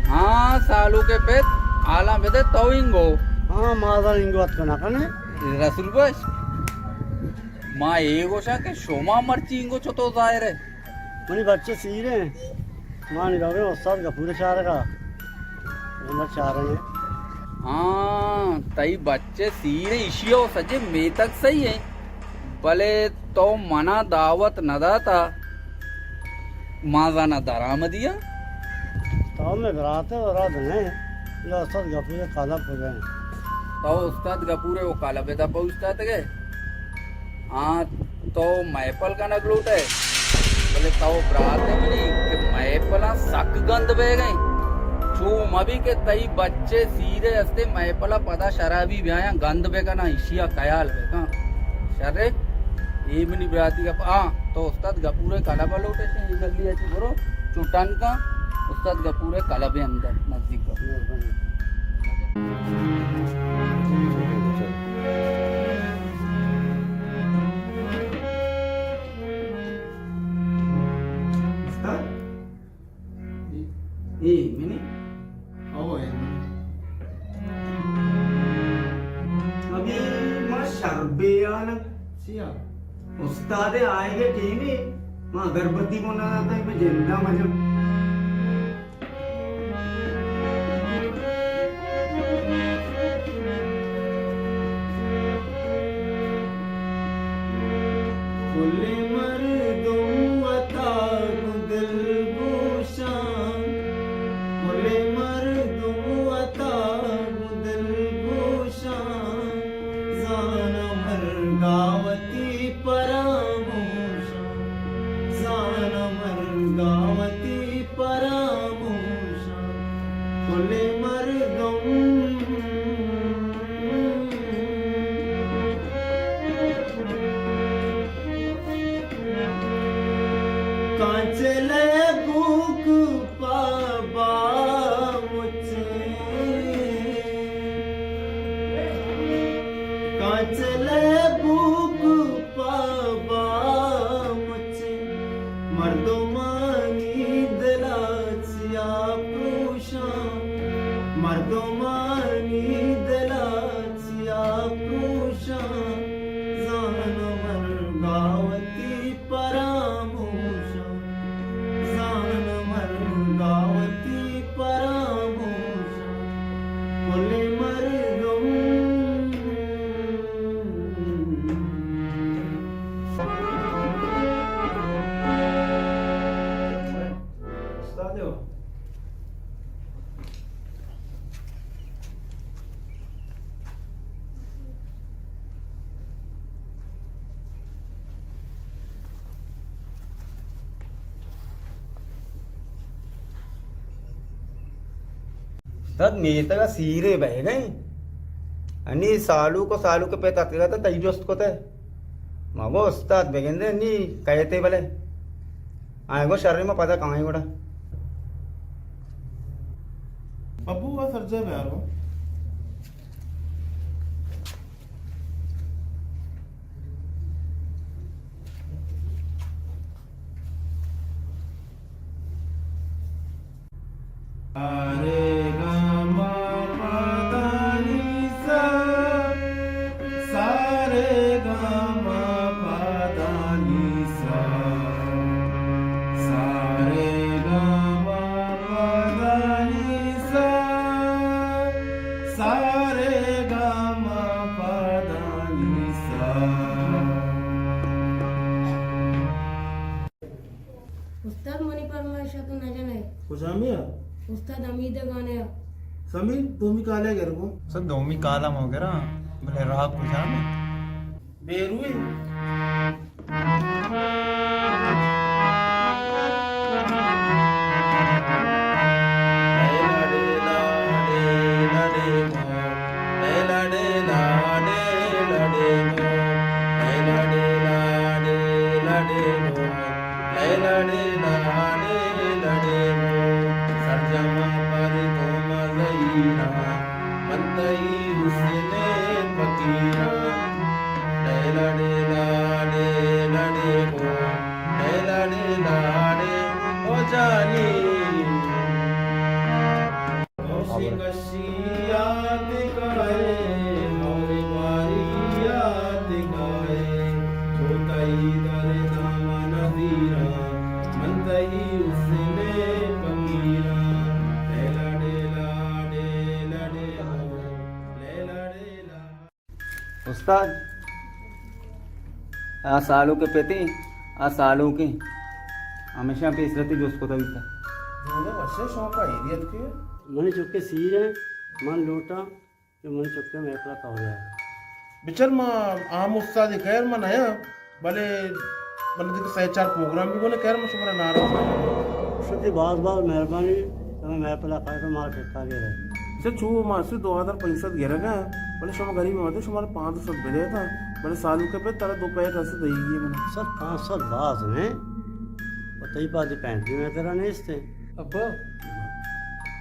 ہاں، سالو کے پت، حالاں بدے تو انگو۔ ہاں، مازن انگو ات کنا کنے۔ رسول بخش، ما اے گوشاں کہ شما مرچی انگو چتو ظاہر ہے؟ منی بچے سیر ہیں۔ ما نی رویں استاد گپور چارگا۔ ہاں، تئی بچے سیر ہیں، اشی ءَ سجے میتگ سہی ہیں، بلے تو منا دعوت نہ داتا، ما زانا درآمدی آں۔ تو مئے برات ءِ برات نہ ئے، یا استاد گپور ءِ کلب ءِ کجا ئے؟ تو استاد گپور ءِ او کلب ءِ دپ ءَ اوشتاتگ ئے۔ ہاں، تو محفل کنگ لوٹ ئے، بلے تو برات ئے منی کہ محفلاں سک گند بیگ ءَ ایں۔ چو مہ بی کہ تئی بچے سیرے ہستے محفل ءَ پدا شرابی بیایاں گند بکناں، ایشی ءَ خیال بکن۔ شرے، اے منی براتی گپ۔ ہاں، تو استاد گپور ءِ کلب ءَ لوٹ ئے، اے گلی ءَ چہ برو، چو ٹن کن، استاد گپور ءِ کلب ءِ اندر نزدیک کن۔ استاد؟ اے، اے منی؟ او، اے منی۔ ابھی ما شربے آنگ۔ چیا؟ استاد آئے گے ٹیمی، ما اگربتی کو نہ داتا، میں جندا مجم۔ کل مردم وتا گوں دلگوشاں، کل مردم وتا گوں دلگوشاں، زاناں مرگا وتی پراموشاں، زاناں مرگا وتی پراموشاں، کل مردم۔ کانچلے بوک پہ بامچیں، کانچلے بوک پہ بامچیں، مردمانی دلا چیا پروشاں، مردمانی دلا چیا پروشاں، زاناں مرگا وتی پراموشاں، زاناں مرگا وتی پراموشاں، کل مردم۔ استاد ہو۔ استاد میتگ ءَ سیرے بئیگ ءَ ایں۔ انی سالوک ءُ سالوک ءِ پت اتکگ ات ءُ تئی جست کت ءَ۔ ما گو استاد بگندے نی کئیت ئے بلے۔ آئیں گو شریں ما پدا کائیں گڑا۔ ابو آ سرجاہ بیار گو۔ سارے گا ما پا دا نی سا، سارے گا ما پا دا نی سا، سارے گا ما پا دا نی سا، سارے گا ما پا دا نی سا۔ استاد، منی پرمائش ءَ تو نہ جنئے۔ کجامی ءَ؟ استاد، حمید ءِ گانے ءَ۔ سمیر، دومی کال ءَ گر گوں۔ سر، دومی کال ءَ مہ گراں، بلے راہ کجام اِنت؟ بیروئی۔ استاد، آ سالونک ءِ پت ایں، آ سالونک ایں، ہمیشاں پیسرا تئی جست کتہ بیتہ۔ جوڑے وشے، شما پہ ایریت کے؟ منی چکے سیر ایں، من لوٹاں کہ منی چکے محفل ءَ کور ءَ۔ بچار، ما عام استادے، خیر من نیاں، بلے من دیکھ سہ چار پروگرام بھی گونے، خیر من شمارا ناراض نہ کناں۔ شتی باز باز مہربانی، تمہیں محفل ءَ کائے تو مارا ٹھیکا گرے۔ اچھا، چو ما سے دو ہزار پنچ سد گرگا، بلے شما غریب مت، شمارا پانچ سد بدے تا، بلے سالونک ءِ پت ترا دو پیک اسے دئیگی من۔ سر، پانچ سد باز نے، و تئی پادی پینٹ بھی میں ترا نیستے۔ ابا،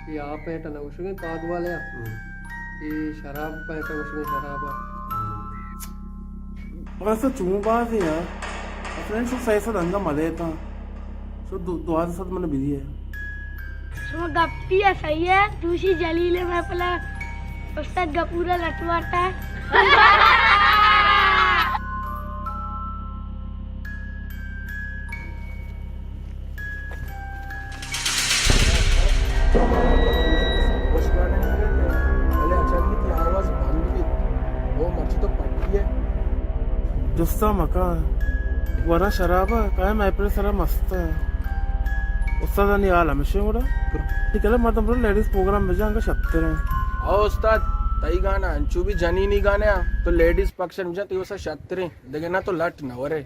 اے آ پینٹ نہ گوشگیں پاد والے ءَ۔ ہم۔ اے شراب پینٹ گوشگیں شراب ءَ۔ ہم۔ بس چون باز ایں یار۔ اصلاً شو سئے سد انگا مدے تا۔ شو دو، دوازدہ سد من بدیے۔ شما گپی ءَ صحیح ہے، دوشی جلیل ءِ محفل ءَ استاد گپور ءَ لٹ مارتا۔ وش گانا نہ بیت، بلے اچانک تئی آواز بند بیت، او مرچی تو پٹی ہے۔ جستا مکان، ورا شرابا، کائے محفل سرا مستا۔ استادانی حال ہمیشہ گڑا۔ نکلے مردم برو لیڈیز پروگرام بجا، انگا شتر ہیں۔ او استاد، تئی گانا انچو بھی جنینی گانے ہیں، تو لیڈیز پکشن بجا، تئی وسا شتر ہیں، دگہ نہ تو لٹ نہ ورے۔